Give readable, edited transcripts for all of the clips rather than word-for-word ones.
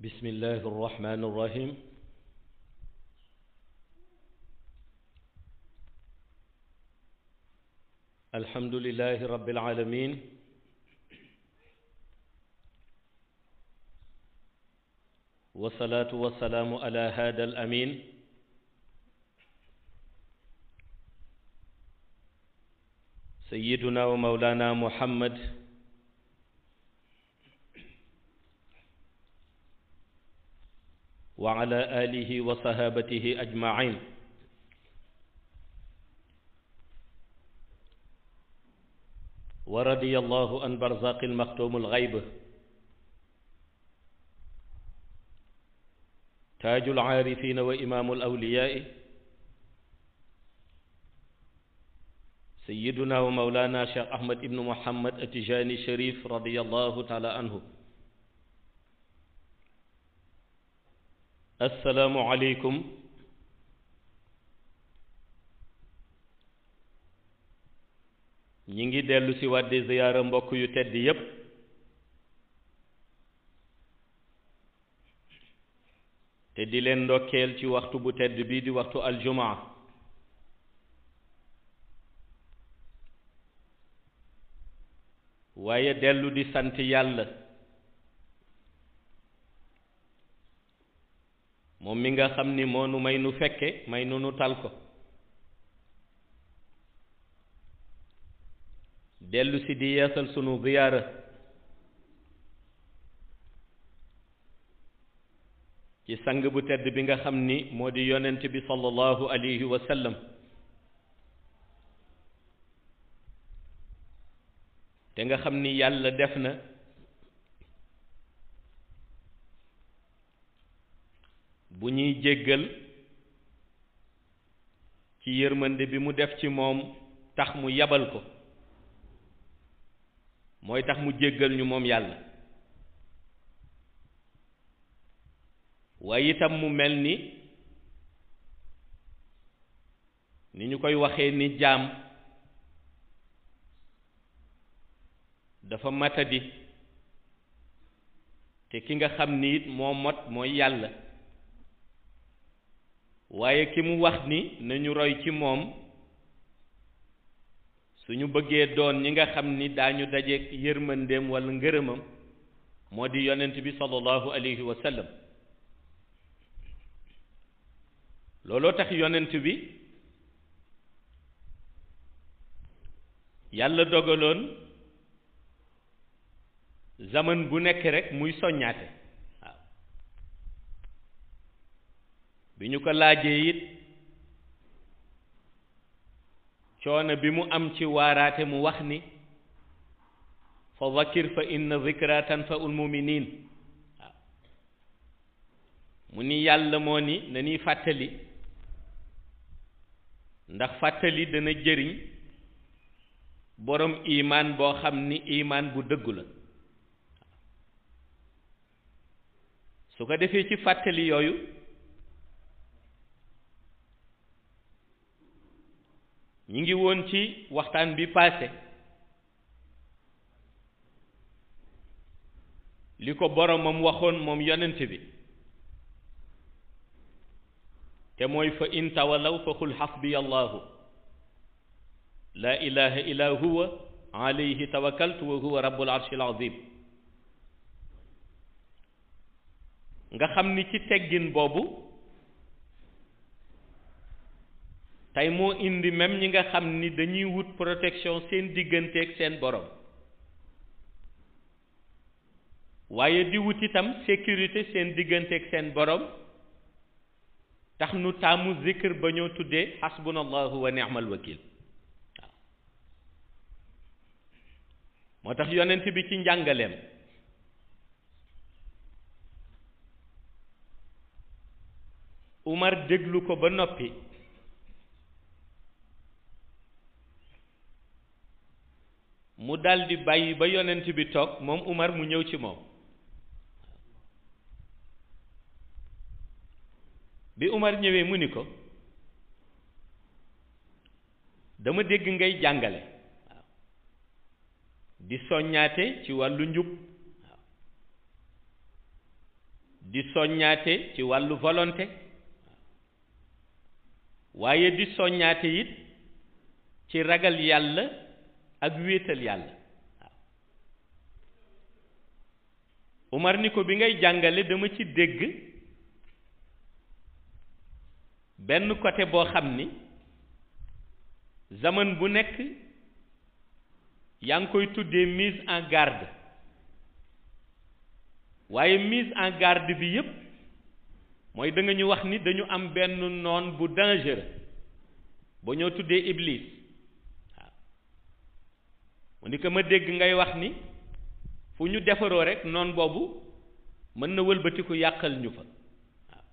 بسم الله الرحمن الرحيم الحمد لله رب العالمين والصلاة والسلام على هذا الأمين سيدنا ومولانا محمد وعلى آله وصحابته أجمعين ورضي الله عن برزاق المختوم الغيب تاج العارفين وإمام الأولياء سيدنا ومولانا شيخ أحمد بن محمد التجاني الشريف رضي الله تعالى عنه. السلام عليكم ñi ngi dellu si wàddi ziyaara mbokk yu tedd yépp te di leen ndokkeel ci waxtu bu tedd bi di waxtu aljumaa waaye dellu di sant yàlla moom mi nga xam ni moo nu may nu fekke may nu tal ko dellu si di yeesal sunu ziyaara ci sang bu tedd bi nga xam ni moo di yonent bi sallallahu alayhi wa sallam te nga xam ni yàlla def na bu ñuy jéggal ci yërmande bi mu def ci moom tax mu yabal ko mooy tax mu jéggal ñu moom yàlla waaye itam mu mel ni ñu koy waxee ni jaam dafa matadi te ki nga xam ni it moo mot mooy yàlla waaye ki mu wax ni nañu roy ci moom suñu bëggee doon ñi nga xam ni daañu dajeek yërmandeem walla ngërëmam moo di yonent bi sallallahu alayhi wa sallam looloo tax yonent bi yàlla dogaloon zaman bu nekk rek muy soññaate waaw bi ñu ko laajee it coono bi mu am ci waaraate mu wax ni fa zakir fa inna zikra tanfa'ul muminin waaw mu ni yàlla moo ni na ñuy fàttali ndax fàttali dana jëriñ borom imaan boo xam ni imaan bu dëggu la su ko defee ci fàttali yooyu ñi ngi woon ci waxtaan bi passé li ko boromam waxoon moom yonent bi te mooy fa in tawallaw fa qul hasbiya allahu la ilaha illa huwa alayhi tawakkaltu wa huwa rabbul arshil azim nga xam ni ci teggin boobu tey moo indi même ñi nga xam ni dañuy wut protection seen digganteeg seen borom waaye di wut itam sécurité seen digganteeg seen borom tax nu taamu zikr ba ñoo tuddee hasbunallahu wa ni'mal wakil waaw moo tax yonent bi ci njàngaleem Umar déglu ko ba noppi mu daldi bàyyi ba yonent bi toog moom Umar mu ñëw ci moom bi Umar ñëwee mu ni ko dama dégg ngay jàngale waaw di soññaate ci wàllu njub di soññaate ci wàllu volonté waaye di soññaate it ci ragal yàlla ak wéetal yàlla waaw Umar ni ko bi ngay jàngale dama ci dégg benn côté boo xam ni zaman bu nekk yaa ngi koy tuddee mise en garde waaye mise en garde bi yépp mooy da nga ñu wax ni dañu am benn noon bu dangereux ba ñoo tuddee Iblis waaw mu ni ko ma dégg ngay wax ni fu ñu defaroo rek noon boobu mën na wëlbatiku yàqal ñu fa waaw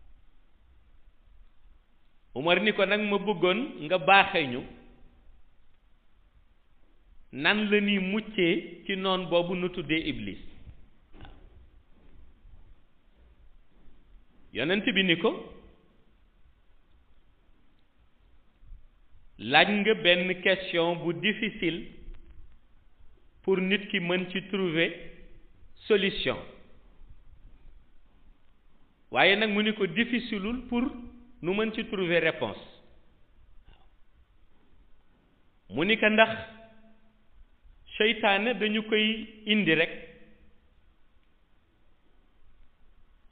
Umar ni ko nag ma bëggoon nga baaxee ñu nan la ñuy muccee ci noon boobu nu tuddee Iblis waaw yonent bi ni ko laaj nga benn question bu difficile pour nit ki mën ci trouver solution waaye nag mu ni ko difficileul pour nu mën ci trouver réponse waaw mu ni ko ndax seytaane dañu koy indi rek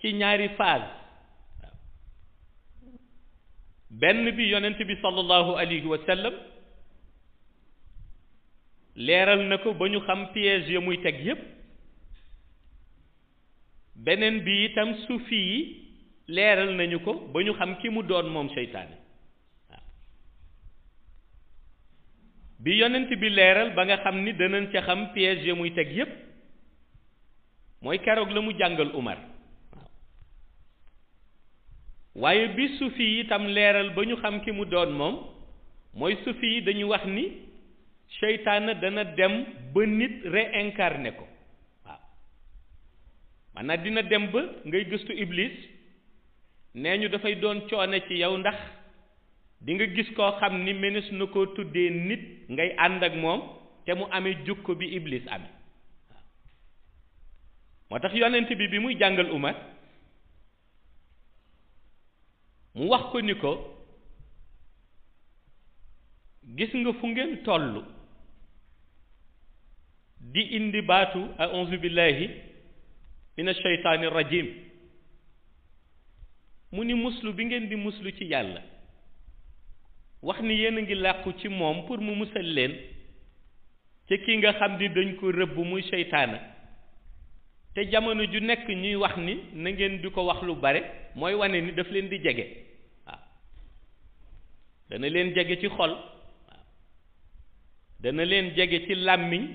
ci ñaari phase waaw benn bi yonent bi sallallahu alayhi wa sallam leeral na ko ba ñu xam piège ya muy teg yépp beneen bi itam sufi yi leeral nañu ko ba ñu xam ki mu doon moom seytaane waaw bi yonent bi leeral ba nga xam ni danañ ca xam piège ya muy teg yépp mooy keroog la mu jàngal Umar waaw waaye bi sufi yi itam leeral ba ñu xam ki mu doon moom mooy sufi yi dañu wax ni seytaane dana dem ba nit réincarné ko waaw maanaam dina dem ba ngay gëstu Iblis nee ñu dafay doon coone ci yow ndax di nga gis koo xam ni menes na koo tuddee nit ngay ànd ak moom te mu amee jukko bi Iblis amee waaw moo tax yonent bi muy jàngal Umar mu wax ko ni ko gis nga fu ngeen tollu di indi baatu a'uuzu billahi mina shaytaani rajim mu ni muslu bi ngeen di muslu ci yàlla wax ni yéen a ngi làqu ci moom pour mu musal leen ci ki nga xam ni dañ ko rëbb muy seytaana te jamono ju nekk ñuy wax ni na ngeen di ko wax lu bare mooy wane ni daf leen di jege waaw dana leen jege ci xol waaw dana leen jege ci làmmiñ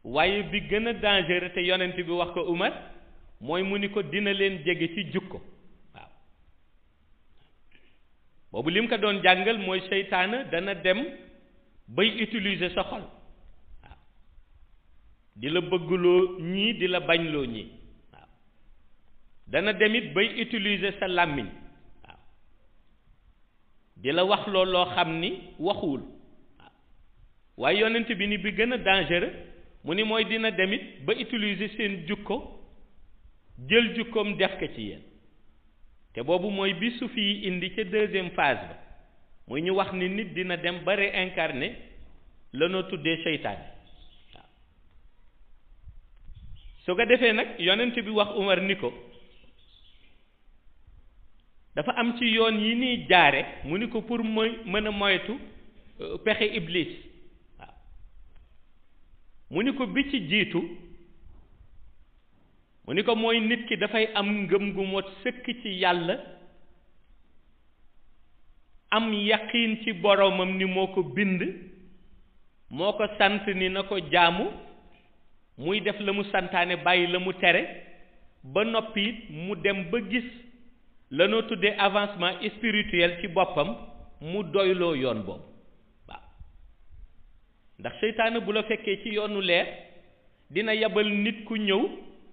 waaye bi gën a dangereux te yonent bi wax ko Umar mooy mu ni ko dina leen jege ci jukko waaw boobu lim ko doon jàngal mooy seytaana dana dem bay utiliser sa xol waaw di la bëggloo ñii di la bañloo ñii waaw dana demit bay utiliser sa làmmiñ waaw di la wax loo xam ni waxuwul waaw waaye yonent bi ni bi gën a dangereux mu ni mooy dina demit ba utiliser seen jukko jël jukkoom def ko ci yéen te boobu mooy bi sufi yi indi ca deuxième phase ba muy ñu wax ni nit dina dem ba réincarné lanoo tuddee seytaane waaw su ko defee nag yonent bi wax Umar ni ko dafa am ci yoon yi nii jaare mu ni ko pour mën a moytu pexe Iblis mu ni ko bi ci jiitu mu ni ko mooy nit ki dafay am ngëm gu mot sëkk ci yàlla am yaqiin ci boroomam ni moo ko bind moo ko sant ni na ko jaamu muy def la mu santaane bàyyi la mu tere ba noppi it mu dem ba gis lanoo tuddee avancement spirituel ci boppam mu doyloo yoon boobu ndax seytaane bu la fekkee ci yoonu leer dina yabal nit ku ñëw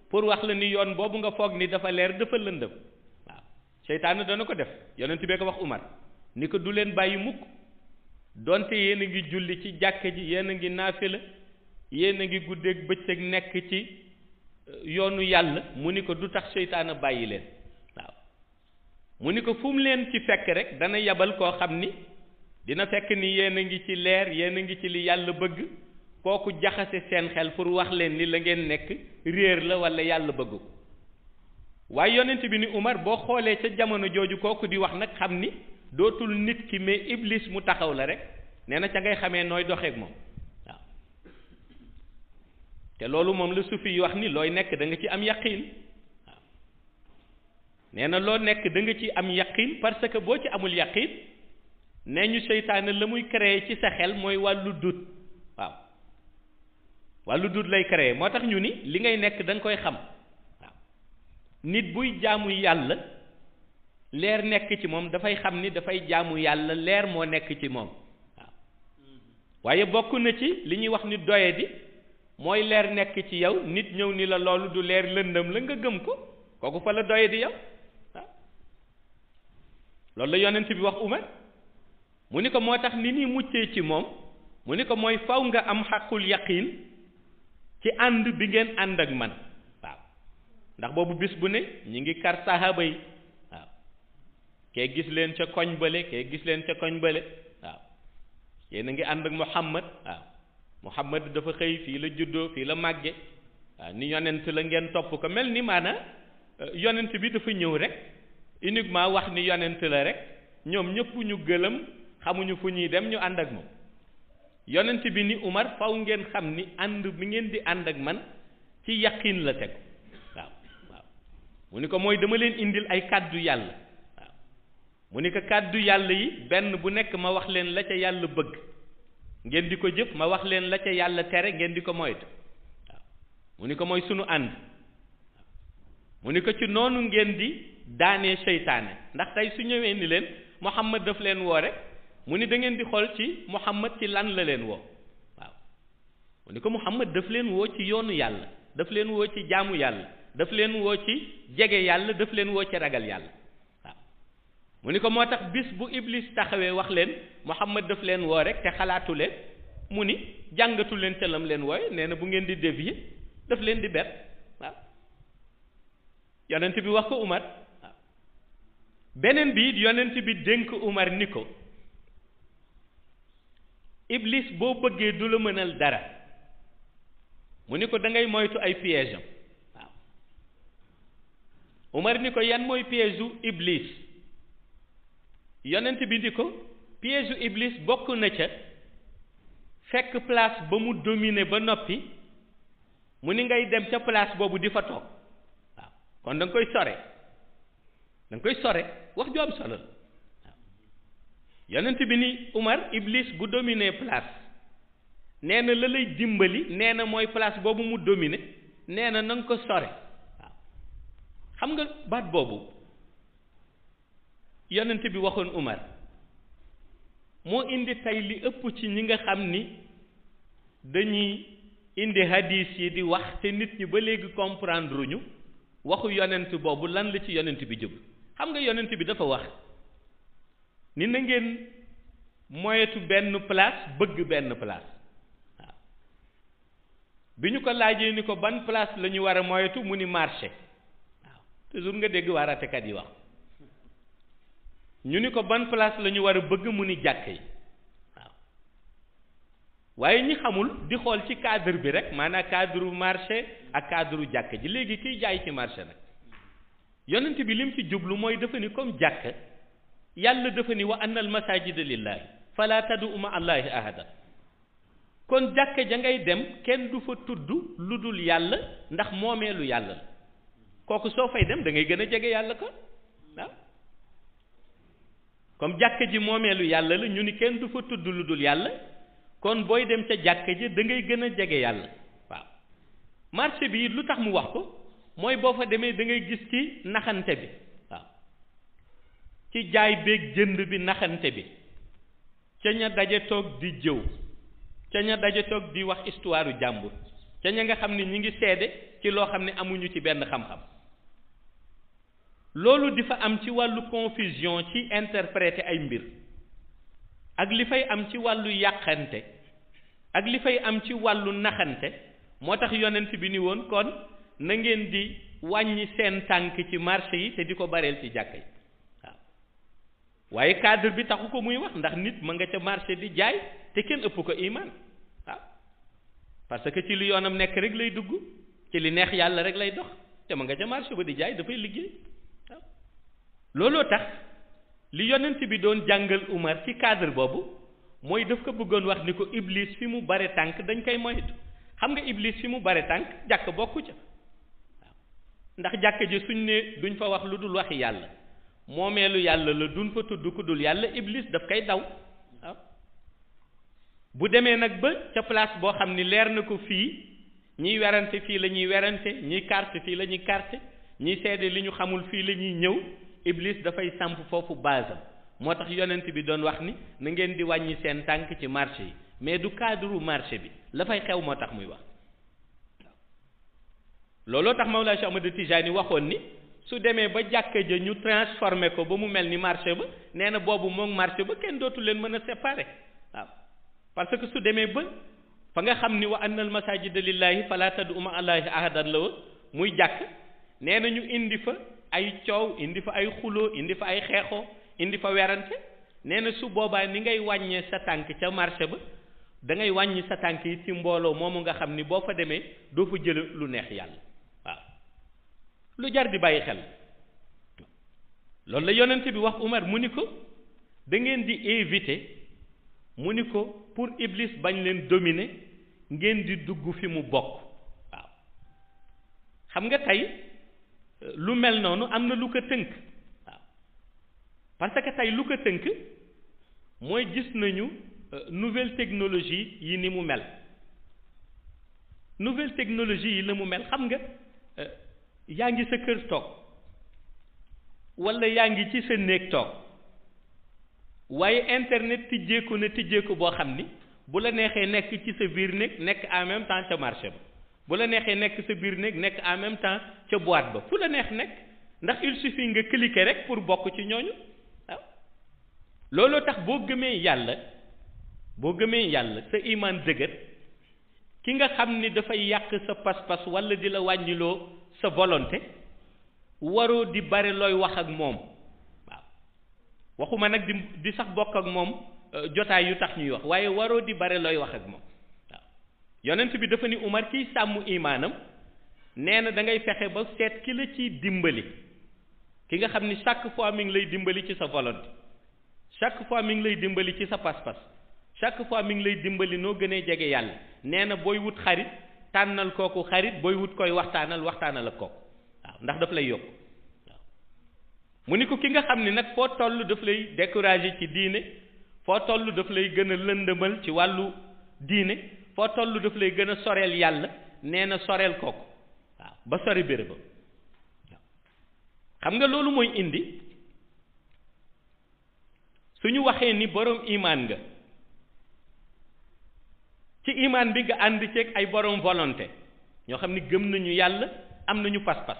pour wax la ni yoon boobu nga foog ni dafa leer dafa lëndëm waaw seytaane dana ko def yonent bee ko wax Umar ni ko du leen bàyyi mukk donte yéen a ngi julli ci jàkka ji yéen a ngi naafila yéen a ngi guddeeg bëccëg nekk ci yoonu yàlla mu ni ko du tax seytaane bàyyi leen waaw mu ni ko fu mu leen ci fekk rek dana yabal koo xam ni dina fekk ni yéen a ngi ci leer yéen a ngi ci li yàlla bëgg kooku jaxase seen xel pour wax leen ni la ngeen nekk réer la wala yàlla bëgg ko waaye yonent bi ni Umar boo xoolee ca jamono jooju kooku di wax nag xam ni dootul nit ki mais iblis mu taxaw la rek nee na ca ngay xamee nooy doxeek moom waaw te loolu moom la sufi yi wax ni looy nekk da nga ci am yaqiin waaw nee na loo nekk da nga ci am yaqiin parce que boo ci amul yaqiin nee ñu seytaane la muy créer ci sa xel mooy wàllu dut waaw wàllu dut lay créer moo tax ñu ni li ngay nekk da nga koy xam waaw nit buy jaamu yàlla leer nekk ci moom dafay xam ni dafay jaamu yàlla leer moo nekk ci moom waaw waaye bokk na ci li ñuy wax ni doyadi mooy leer nekk ci yow nit ñëw ni la loolu du leer lëndëm la nga gëm ko kooku fa la doyadi yow waaw loolu la yonent bi wax Umar mu ni ko moo tax ni ñuy muccee ci moom mu ni ko mooy faw nga am xaqul yaqiin ci ànd bi ngeen ànd ak man waaw ndax boobu bis bu ne ñi ngi kar sahaaba yi waaw kee gis leen ca koñ bële kee gis leen ca koñ bële waaw yéen a ngi ànd ak Muhammad waaw Muhammad dafa xëy fii la juddoo fii la màgge waaw ni yonent la ngeen topp ko mel ni maana yonent bi dafa ñëw rek uniquement wax ni yonent la rek ñoom ñëpp ñu gëlëm xamuñu fu ñuy dem ñu ànd ak moom yonent bi ni Umar faw ngeen xam ni ànd bi ngeen di ànd ak man ci yaqin la teg waaw waaw mu ni ko mooy dama leen indil ay kàddu yàlla waaw mu ni ko kàddu yàlla yi benn bu nekk ma wax leen la ca yàlla bëgg ngeen di ko jëf ma wax leen la ca yàlla tere ngeen di ko moytu waaw mu ni ko mooy sunu ànd mu ni ko ci noonu ngeen di daanee seytaane ndax tey su ñëwee ni leen Muhammad daf leen woo rek mu ni da ngeen di xool ci Muhammad ci lan la leen woo waaw mu ni ko Muhammad daf leen woo ci yoonu yàlla daf leen woo ci jaamu yàlla daf leen woo ci jege yàlla daf leen woo ci ragal yàlla waaw mu ni ko moo tax bis bu Iblis taxawee wax leen Muhammad daf leen woo rek te xalaatu leen mu ni jàngatu leen ca lam leen wooye nee na bu ngeen di dévier daf leen di bet waaw yonent bi wax ko Umar waaw beneen bi yonent bi dénk Umar ni ko Iblis boo bëggee du la mënal dara mu ni ko da ngay moytu ay piège am waaw Umar ni ko yan mooy piège u Iblis yonent bi ni ko piège u Iblis bokk na ca fekk place ba mu dominer ba noppi mu ni ngay dem ca place boobu di fa toog waaw kon da nga koy sore da nga koy sore wax ju am solo waaw yonent bi ni Umar Iblis bu dominer place nee na la lay dimbali nee na mooy place boobu mu dominer nee na na nga ko sore waaw xam nga baat boobu yonent bi waxoon Umar moo indi tey li ëpp ci ñi nga xam ni dañuy indi hadis yi di wax te nit ñi ba léegi comprendre ñu waxu yonent boobu lan la ci yonent bi jub xam nga yonent bi dafa wax ni na ngeen moyetu benn place bëgg benn place waaw bi ñu ko laajee ni ko ban place la ñu war a moyetu mu ni marché waaw toujours nga dégg waaratekat yi wax ñu ni ko ban place la ñu war a bëgg mu ni jàkk yi waaw waaye ñi xamul di xool ci cadre bi rek maanaam cadre marché ak cadre jàkk ji léegi kiy jaay ci marché nag yonent bi lim ci jublu mooy dafa ni comme jàkk yàlla dafa ni wa anna al masajida lillahi fala tad'u ma allahi ahada kon jàkk ja ngay dem kenn du fa tudd lu dul yàlla ndax moomeelu yàlla la kooku soo fay dem da ngay gën a jege yàlla ko waaw comme jàkk ji moomeelu yàlla la ñu ni kenn du fa tudd lu dul yàlla kon booy dem ca jàkk ji da ngay gën a jege yàlla waaw marché bi lu tax mu wax ko mooy boo fa demee da ngay gis ci naxante bi waaw ci jaay beeg jënd bi naxante bi ca ña daje toog di jëw ca ña daje toog di wax histoire u jàmbur ca ña nga xam ne ñi ngi seede ci loo xam ne amuñu ci benn xam-xam loolu di fa am ci wàllu confusion ci interpréter ay mbir ak li fay am ci wàllu yàqante ak li fay am ci wàllu naxante moo tax yonent bi ni woon kon na ngeen di wàññi seen tànk ci marché yi te di ko bareel ci jàkka yi waaw waaye cadre bi taxu ko muy wax ndax nit ma nga ca marché di jaay te kenn ëpp ko iman waaw parce que ci li yoonam nekk rek lay dugg ci li neex yàlla rek lay dox te ma nga ca marché ba di jaay dafay liggéey waaw looloo tax li yonent bi doon jàngal Umar ci cadre boobu mooy daf ko bëggoon wax ni ko Iblis fi mu bare tànk dañ koy moytu xam nga Iblis fi mu bare tànk jàkk bokku ca waaw ndax jàkk ji suñ ne duñ fa wax lu dul waxi yàlla moomeelu yàlla la duñ fa tudd ku dul yàlla Iblis daf koy daw waaw bu demee nag ba ca place boo xam ni leer na ko fii ñiy werante fii la ñuy werante ñiy carte fii la ñuy carte ñiy seede li ñu xamul fii la ñuy ñëw Iblis dafay samp foofu basam moo tax yonent bi doon wax ni na ngeen di wàññi seen tànk ci marché yi mais du cadre marché bi la fay xew moo tax muy wax looloo tax Mawlaa Cheikh Ahmad Tijaani waxoon ni su demee ba jàkka ja ñu transformé ko ba mu mel ni marché ba nee na boobu moom marché ba kenn dootu leen mën a séparer waaw parce que su demee ba fa nga xam ni wa annal masajida lillahi fala tad'u ma allahi ahadan la woon muy jàkk nee na ñu indi fa ay coow indi fa ay xuloo indi fa ay xeexoo indi fa werante nee na su boobaa ni ngay wàññee sa tànk ca marché ba da ngay wàññi sa tànk yi ci mbooloo moomu nga xam ni boo fa demee doo fa jël lu neex yàlla waaw lu jar di bàyyi xel loolu la yonent bi wax Umar mu ni ko da ngeen di éviter mu ni ko pour Iblis bañ leen dominer ngeen di dugg fi mu bokk waaw xam nga tey lu mel noonu am na lu ko tënk waaw parce que tey lu ko tënk mooy gis nañu nouvelle technologie yi ni mu mel nouvelle technologie yi la mu mel xam nga yaa ngi sa kër toog walla yaa ngi ci sa néeg toog waaye internet tijjeeku boo xam ni bu la neexee nekk ci sa biir néeg nekk en même temps ca marché ba bu la neexee nekk sa biir néeg nekk en même temps ca boîte ba fu la neex nekk ndax il suffit nga cliquer rek pour bokk ci ñooñu waaw looloo tax boo gëmee yàlla sa iman dëgër ki nga xam ni dafay yàq sa pas-pas walla di la wàññiloo sa volonté waroo di bare looy wax ak moom waaw waxuma nag di sax bokk ak moom jotaay yu tax ñuy wax waaye waroo di bare looy wax ak moom waaw yonent bi dafa ni Umar kiy sàmm imaanam nee na da ngay fexe ba seet ki la ciy dimbali ki nga xam ni chaque fois mi ngi lay dimbali ci sa volonté chaque fois mi ngi lay dimbali ci sa pas-pas chaque fois mi ngi lay dimbali noo gënee jege yàlla nee na booy wut xarit tànnal kooku xarit booy wut koy waxtaanal ak kooku waaw ndax daf lay yokk waaw mu ni ko ki nga xam ni nag foo toll daf lay décourager ci diine foo toll daf lay gën a lëndëmal ci wàllu diine foo toll daf lay gën a soreel yàlla nee na soreel kooku waaw ba sori bérébam waaw xam nga loolu mooy indi suñu waxee ni borom imaan nga ci imaan bi nga ànd ceeg ay borom volonté ñoo xam ni gëm nañu yàlla am nañu pas-pas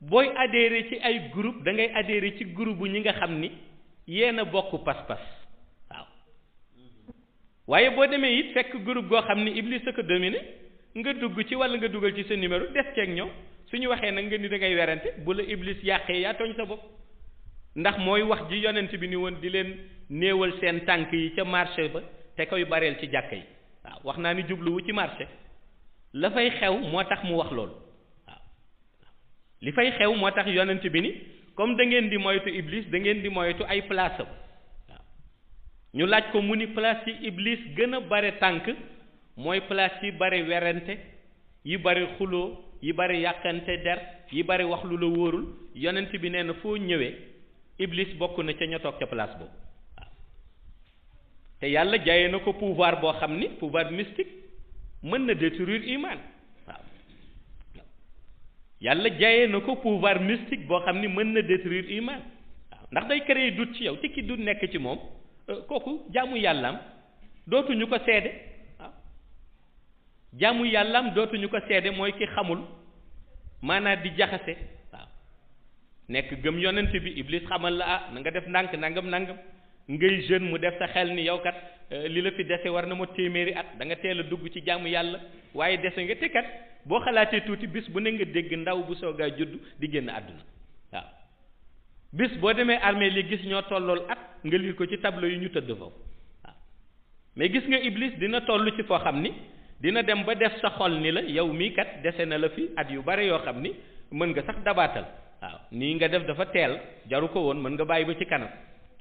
booy adhéré ci ay groupe da ngay adhéré ci groupe bu ñi nga xam ni yéen a bokk pas-pas waaw waaye boo demee it fekk groupe goo xam ni Iblis a ko dominé nga dugg ci walla nga dugal ci sa numéro des ceeg ñoom suñu waxee nag nga ni da ngay werante bu la Iblis yàqee yaa tooñ sa bopp ndax mooy wax ji yonent bi ni woon di leen néewal seen tànk yi ca marché ba te koy bareel ci jàkka yi waaw wax naa ni jubluwu ci marché la fay xew moo tax mu wax loolu waaw li fay xew moo tax yonent bi ni comme da ngeen di moytu Iblis da ngeen di moytu ay place am waaw ñu laaj ko mu ni place yi Iblis gën a bare tànk mooy place yi bare werante yi bare xuloo yi bare yàqante der yi bare wax lu la wóorul yonent bi nee na foo ñëwee Iblis bokk na ca ña toog ca place boobu waaw te yàlla jaayee na ko pouvoir boo xam ni pouvoir mystique mën na détruire iman waaw yàlla jaayee na ko pouvoir mystique boo xam ni mën na détruire iman waaw ndax day créer doute ci yow te ki du nekk ci moom kooku jaamu yàllaam dootuñu ko seede waaw jaamu yàllaam dootuñu ko seede mooy ki xamul maanaam di jaxase waaw nekk gëm yonent bi Iblis xamal la na nga def ndànk nangam ngay jeune mu def sa xel ni yow kat li la fi dese war na ma téeméeri at da nga teel a dugg ci jaamu yàlla waaye dese nga te kat boo xalaatee tuuti bis bu ne nga dégg ndaw bu soogaa judd di génn àdduna waaw bis boo demee armée li gis ñoo tollool at nga liir ko ci tableau yu ñu tëdd foofu waaw mais gis nga Iblis dina toll ci foo xam ni dina dem ba def sa xol ni la yow mii kat dese na la fi at yu bare yoo xam ni mën nga sax dabaatal waaw nii nga def dafa teel jaru ko woon mën nga bàyyi ba ci kanam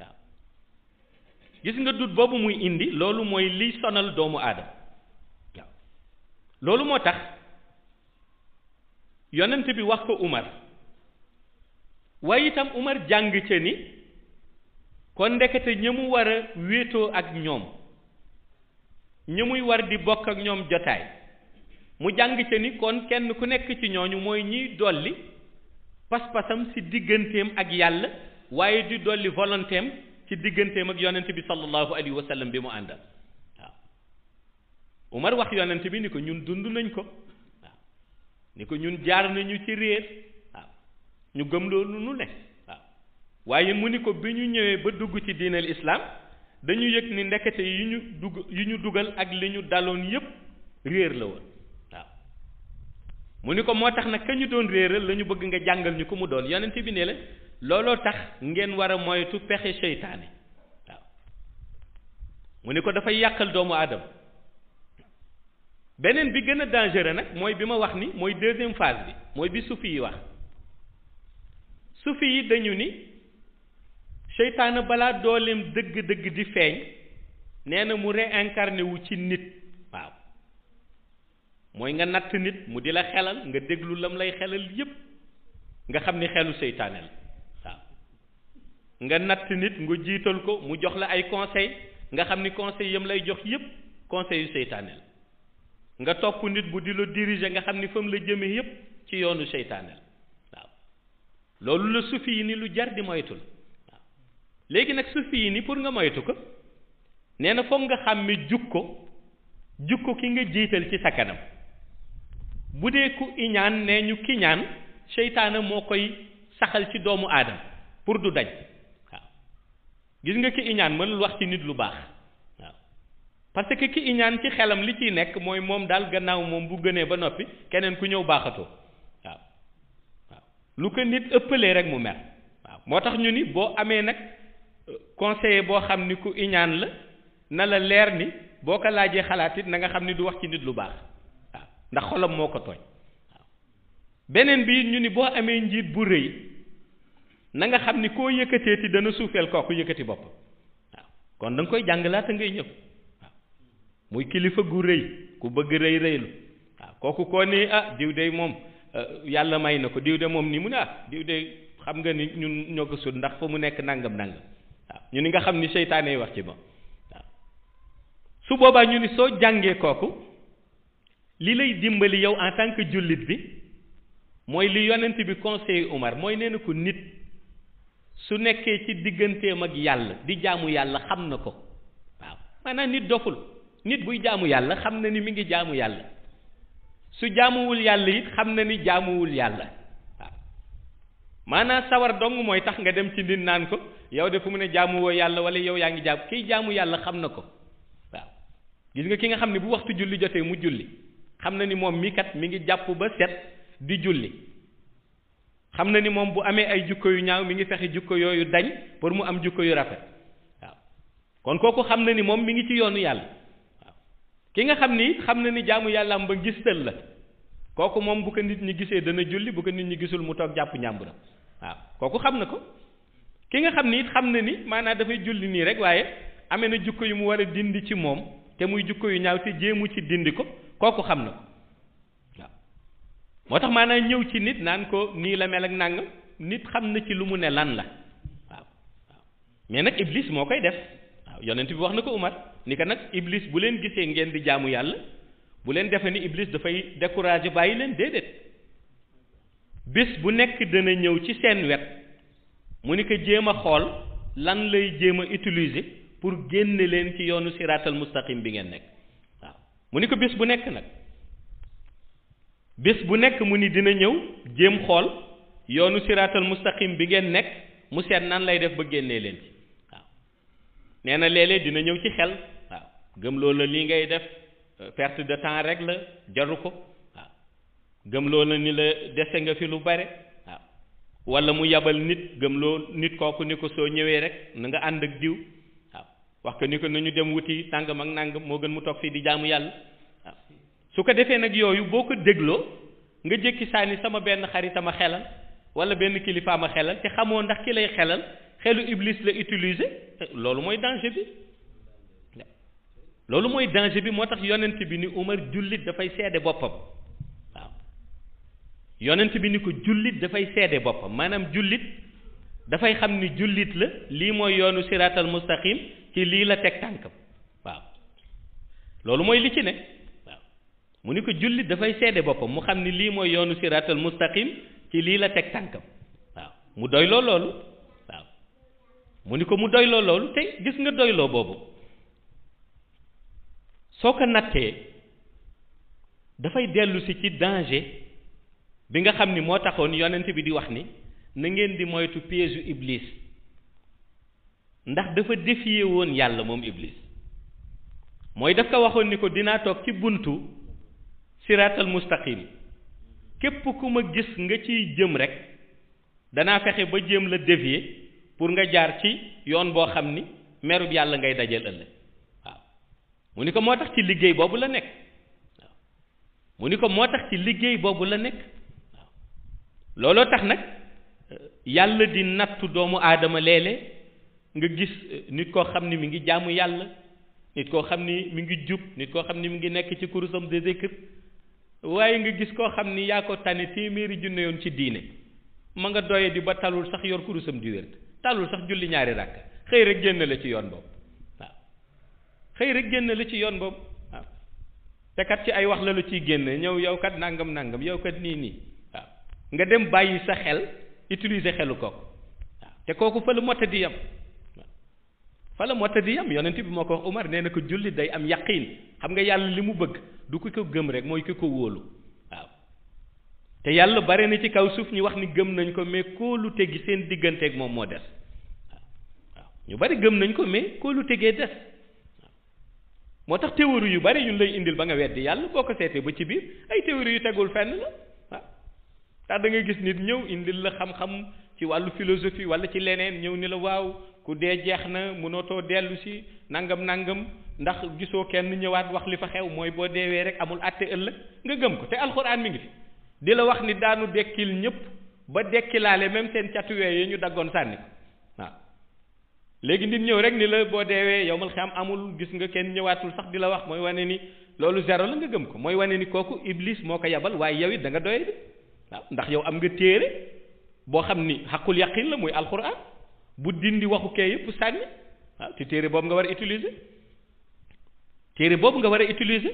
waaw gis nga dut boobu muy indi loolu mooy liy sonal doomu aadama waaw loolu moo tax yonent bi wax ko Umar waaye itam Umar jàng ca ni kon ndekete ña mu war a wéetoo ak ñoom ña muy war di bokk ak ñoom jotaay mu jàng ca ni kon kenn ku nekk ci ñooñu mooy ñiy dolli pas-pasam ci digganteem ak yàlla waaye di dolli volontéem ci digganteem ak yonent bi sallallahu alayhi wa sallam bi mu àndal waaw Umar wax yonent bi ni ko ñun dund nañ ko waaw ni ko ñun jaar nañu ci réer waaw ñu gëm loolu nu ne waaw waaye mu ni ko bi ñu ñëwee ba dugg ci diinal islam dañu yëg ni ndekete yi ñu dugal ak li ñu daloon yépp réer la woon waaw mu ni ko moo tax nag ka ñu doon réeral la ñu bëgg nga jàngal ñu ko mu doon yonent bi ne la looloo tax ngeen war a moytu pexe seytaane waaw mu ni ko dafay yàqal doomu aadama beneen bi gën a dangereux nag mooy bi ma wax ni mooy deuxième phase bi mooy bi sufi yi wax sufi yi dañu ni seytaane balaa dooleem dëgg-dëgg di feeñ nee na mu réincarné wu ci nit waaw mooy nga natt nit mu di la xelal nga déglu lam lay xelal yépp nga xam ni xelu seytaane la waaw nga natt nit nga jiital ko mu jox la ay conseil nga xam ni conseil yam lay jox yépp conseil yu seytaane la nga topp nit bu di la diriger nga xam ni fa mu la jëme yépp ci yoonu seytaane la waaw loolu la sufi yi ni lu jar di moytu la waaw léegi nag sufi yi ni pour nga moytu ko nee na foog nga xàmme jukko ki nga jiital ci sa kanam bu dee ku iñaan nee ñu kiñaan seytaane moo koy saxal ci doomu aadama pour du dañ waaw gis nga ki iñaan mënul wax ci nit lu baax waaw parce que ki iñaan ci xelam li ciy nekk mooy moom daal gannaaw moom bu gënee ba noppi keneen ku ñëw baaxatoo waaw waaw lu ko nit ëppalee rek mu mer waaw moo tax ñu ni boo amee nag conseiller boo xam ni ku iñaan la na la leer ni boo ko laajee xalaat it na nga xam ni du wax ci nit lu baax waaw ndax xolam moo ko tooñ waaw beneen bi ñu ni boo amee njiit bu rëy na nga xam ni koo yëkkateeti dana suufeel kooku yëkkati bopp waaw kon da nga koy jàng laata ngay ñëw waaw muy kilifa gu rëy ku bëgg rëy rëylu waaw kooku koo ni ah diw de moom yàlla may na ko diw de moom ni mu ne ah diw de xam nga ni ñun ñoo ko sut ndax fa mu nekk nangam waaw ñu ni nga xam ni seytaane yi wax ci moom waaw su boobaa ñu ni soo jàngee kooku li lay dimbali yow en tant que jullit bi mooy li yonent bi conseillé Umar mooy nee na ko nit su nekkee ci digganteem ak yàlla di jaamu yàlla xam na ko waaw maanaam nit doful nit buy jaamu yàlla xam na ni mi ngi jaamu yàlla su jaamuwul yàlla it xam na ni jaamuwul yàlla waaw maanaam sawar dong mooy tax nga dem ci nit naan ko yow de fu mu ne jaamuwoo yàlla wala yow yaa ngi jaam kiy jaamu yàlla xam na ko waaw gis nga ki nga xam ne bu waxtu julli jotee mu julli xam na ni moom mi kat mi ngi jàpp ba set di julli xam na ni moom bu amee ay jukko yu ñaaw mi ngi fexe jukko yooyu dañ pour mu am jukko yu rafet waaw kon kooku xam na ni moom mi ngi ci yoonu yàlla waaw ki nga xam ni xam na ni jaamu yàlla am ba gistal la kooku moom bu ko nit ñi gisee dana julli bu ko nit ñi gisul mu toog jàpp ñàmbura waaw kooku xam na ko ki nga xam ni it xam na ni maanaam dafay julli nii rek waaye amee na jukko yu mu war a dindi ci moom te muy jukko yu ñaaw te jéemu ci dindi ko kooku xam na ko waaw moo tax maanaam ñëw ci nit naan ko nii la mel ak nangam nit xam na ci lu mu ne lan la waaw waaw mais nag iblis moo koy def waaw yonent bi wax na ko Umar ni ko nag iblis bu leen gisee ngeen di jaamu yàlla bu leen defe ni iblis dafay décourager bàyyi leen déedéet bés bu nekk dana ñëw ci seen wet mu ni ko jéem a xool lan lay jéem a utiliser pour génne leen ci yoonu siraatal mustaqim bi ngeen nekk waaw mu ni ko bés bu nekk nag bés bu nekk mu ni dina ñëw jéem xool yoonu siraatal mustaqim bi ngeen nekk mu seet nan lay def ba génnee leen ci waaw nee na léeg-léeg dina ñëw ci xel waaw gëm loolu la lii ngay def perte de temps rek la jaru ko waaw gëmloo la ni la dese nga fi lu bare waaw wala mu yabal nit gëmloo nit kooku ni ko soo ñëwee rek na nga ànd ak diw waaw wax ko ni ko nañu dem wuti nàngam ak nàngam moo gën mu toog fii di jaamu yàlla waaw su ko defee nag yooyu boo ko dégloo nga jékki saa ni sama benn xaritama xelal wala benn kilifaama xelal te xamoo ndax ki lay xelal xelu iblis la utiliser loolu mooy danger bi loolu mooy danger bi moo tax yonent bi ni Umar jullit dafay seede boppam waaw yonent bi ni ko jullit dafay seede boppam maanaam jullit dafay xam ni jullit la lii mooy yoonu siraatal mustaqim ci lii la teg tànkam waaw loolu mooy li ci ne waaw mu ni ko jullit dafay seede boppam mu xam ni lii mooy yoonu siraatal mustaqim ci lii la teg tànkam waaw mu doyloo loolu waaw mu ni ko mu doyloo loolu te gis nga doyloo boobu soo ko nattee dafay dellu si ci danger bi nga xam ni moo taxoon yonent bi di wax ni na ngeen di moytu piège u iblis ndax dafa défier woon yàlla moom iblis mooy daf ko waxoon ni ko dinaa toog ci buntu siraatal mustaqim képp ku ma gis nga ciy jëm rek danaa fexe ba jéem la dévier pour nga jaar ci yoon boo xam ni merub yàlla ngay dajal ëllëg waaw mu ni ko moo tax ci liggéey boobu la nekk waaw mu ni ko moo tax ci liggéey boobu la nekk waaw looloo tax nag yàlla di nattu doomu aadama léeg-léeg nga gis nit koo xam ni mi ngi jaamu yàlla nit koo xam ni mi ngi jub nit koo xam ni mi ngi nekk ci kurusam de zikr waaye nga gis koo xam ni yaa ko tane téeméeri junne yoon ci diine ma nga doye di ba talul sax yor kurusam di wér talul sax julli ñaari ràkk xëy rek génn la ci yoon boobu waaw xëy rek génn la ci yoon boobu waaw te kat ci ay wax la lu ciy génne ñëw yow kat nangam nangam yow kat nii waaw nga dem bàyyi sa xel utiliser xelu kooku waaw te kooku fa la motta di yam waaw fa la motta di yam yonent bi moo ko wax Umar nee na ko julli day am yaqiin xam nga yàlla li mu bëgg du ki ko gëm rek mooy ki ko wóolu waaw te yàlla bare na ci kaw suuf ñu wax ni gëm nañ ko mais kóolute gi seen digganteeg moom moo des waaw ñu bari gëm nañ ko mais kóolute gee des waaw moo tax théorie yu bari ñun lay indil ba nga weddi yàlla boo ko seetee ba ci biir ay théorie yu tegul fenn la waaw tax da ngay gis nit ñëw indil la xam-xam ci wàllu philosophie wala ci leneen ñëw ni la waaw ku dee jeex na mënootoo dellu si nangam ndax gisoo kenn ñëwaat wax li fa xew mooy boo deewee rek amul àtte ëllëg nga gëm ko te alxuraan mi ngi fi di la wax ni daanu dekkil ñëpp ba dekkilaale même seen catuwee yi ñu daggoon sànni ko waaw léegi nit ñëw rek ni la boo deewee yow mal xam amul gis nga kenn ñëwaatul sax di la wax mooy wane ni loolu zéro la nga gëm ko mooy wane ni kooku iblis moo ko yabal waaye yow it da nga doye di waaw ndax yow am nga téere boo xam ni xaqul yaqin la muy alxuraan bu dindi waxu kee yëpp sànni waaw te téere boobu nga war a utiliser téere boobu nga war a utiliser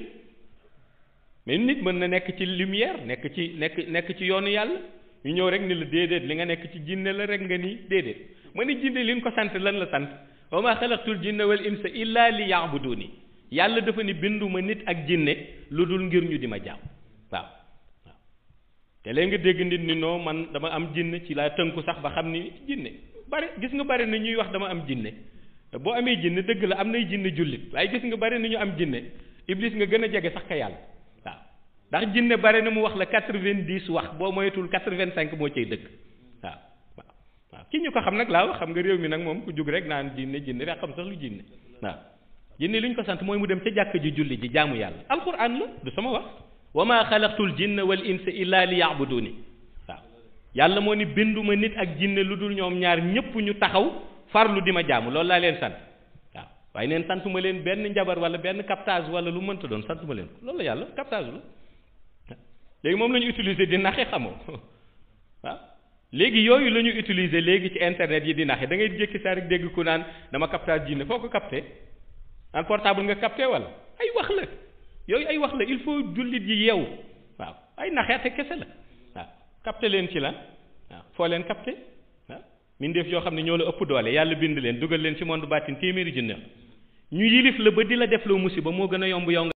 mais nit mën na nekk ci lumière nekk ci yoonu yàlla ñu ñëw rek ni la déedéet li nga nekk ci jinne la rek nga nii déedéet ma ni jinne li ñu ko sant lan la sant wa ma xalaqtul jinna wal insa illa li yaabuduni yàlla dafa ni binduma nit ak jinne lu dul ngir ñu di ma jaam waaw te léegi nga dégg nit ni non man dama am jinne ci laa tënku sax ba xam ni jinne bari gis nga bari na ñuy wax dama am jinne boo amee jinne dëgg la am nay jinne jullit waaye gis nga bari na ñu am jinne iblis nga gën a jege sax ka yàlla waaw ndax jinne bari na mu wax la 90 wax boo moytul 85 moo cay dëgg waaw ki ñu ko xam nag laa wax xam nga réew mi nag moom ku jug rek naan jinne rek xam sax lu jinne waaw jinne li ñu ko sant mooy mu dem ca jàkk ji julli ji jaamu yàlla alquran la du sama wax wa ma xalaqtul jinna wal insa illa li yaabuduni waaw yàlla moo ni binduma nit ak jinne lu dul ñoom ñaar ñëpp ñu taxaw farlu di ma jaamu loolu laa leen sant waaw waaye neen santuma leen benn njabar wala benn captage wala lu mënta doon santuma leen ko loolu la yàlla captage la léegi moom la ñu utiliser di naxe xamoo waaw léegi yooyu la ñu utiliser léegi ci internet yi di naxe da ngay jékki saa rek dégg ku naan dama captage jinne foo ko capté en portable nga capté wala ay wax la yooyu ay wax la il faut jullit yi yeewu waaw ay naxeete kese la waaw capté leen ci lan waaw foo leen capté waaw mindeef yoo xam ne ñoo la ëpp doole yàlla bind leen dugal leen ci monde baatin téeméeri junne ñu yilif la ba di la def loo musiba moo gën a yomb yow